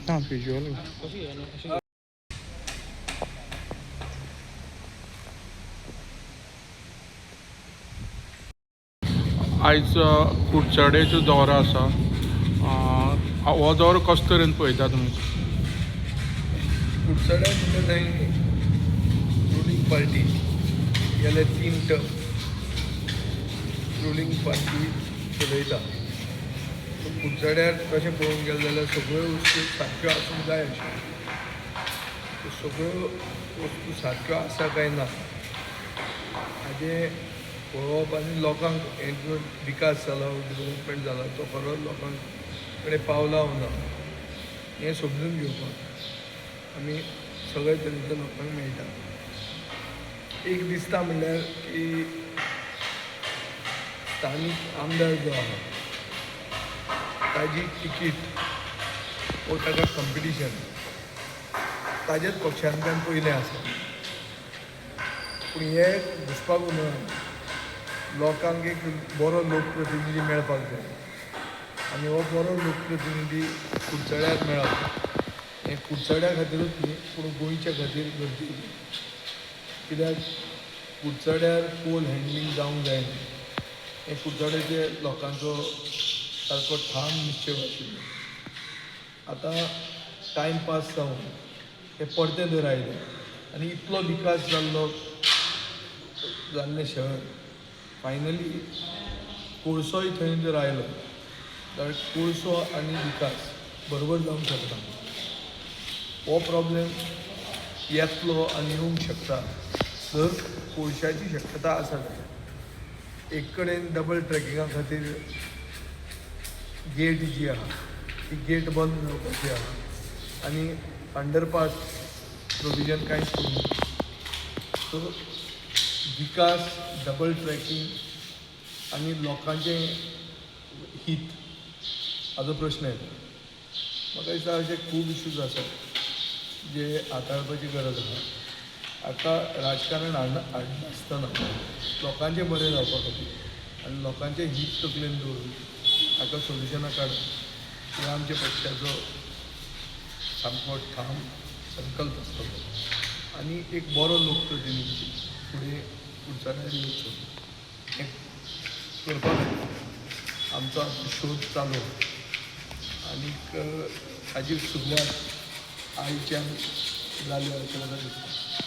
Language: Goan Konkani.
ना व्हिज्युअल. आयज कुडचडेचो दौरो आसा. हो दौरो कसो तरेन पळयता तुमी? कुडचड्यार म्हणटा थंय रुलींग पार्टी गेले 3 टर्म रुलींग पार्टी चलयता. सो कुडचड्यार तशें पळोवंक गेलें जाल्यार सगळ्यो वस्तू सारक्यो आसूंक जाय आशिल्ल्यो. त्यो सगळ्यो वस्तू सारक्यो आसा काय ना हाजें पळोवप आनी लोकांक हे जो विकास जाला, डेवलपमेंट जाला, तो खरो लोकांक कडेन पावला ना हें समजून घेवपाक आमी सगळे तरेच्या लोकांक मेळटा. एक दिसता म्हणल्यार की स्थानीक आमदार जो आहा ताजी तिकीट वो ताका कंपिटिशन ताजेच पक्षांतल्यान पयलें आसा, पूण हे घुसपाक गोंदळान लोकांक एक बरो लोकप्रतिनिधी मेळपाक जाय आनी हो बरो लोकप्रतिनिधी कुडचड्यार मेळप हें कुडचड्या खातीरूच न्ही पूण गोंयच्या खातीर गरजेचें. कित्याक कुडचड्यार कोल हँडलींग जावंक जायना हें कुडचड्याचे लोकांचो सारको ठाम निश्चेव आशिल्लो. आतां टायमपास जावन हें परतें जर आयलें आनी इतलो विकास जाल्लें शहर फायनली कोळसोय थंय जर आयलो जाल्यार कोळसो आनी विकास बरोबर जावंक शकना. हो प्रॉब्लेम येतलो आनी येवंक शकता जर कोळशाची शक्यता आसा जाल्यार. एक कडेन डबल ट्रॅकिंगा खातीर गेट जी आहा ती गेट बंद जावपाची आहा आनी अंडरपास प्रोविजन कांयच करूंक ना. सो विकास, डबल ट्रॅकिंग आनी लोकांचें हीत हाजो प्रश्न येता. म्हाका दिसता अशे खूब इश्यूज आसात जे हाताळपाची गरज आहा. आतां राजकारण हाडनासतना लोकांचें बरें जावपा खातीर आनी लोकांचें हीत तकलेन दवरून हाका सोल्युशनां काडप हे आमच्या पक्षाचो सामको ठाम संकल्प आसतलो आनी एक बरो लोकप्रतिनिधी फुडें कुडचड्यार येवचो हें करपा खातीर आमचो आतां शोध चालू आहा आनीक हाजी सुरवात आयच्यान जाली अशें म्हाका दिसता.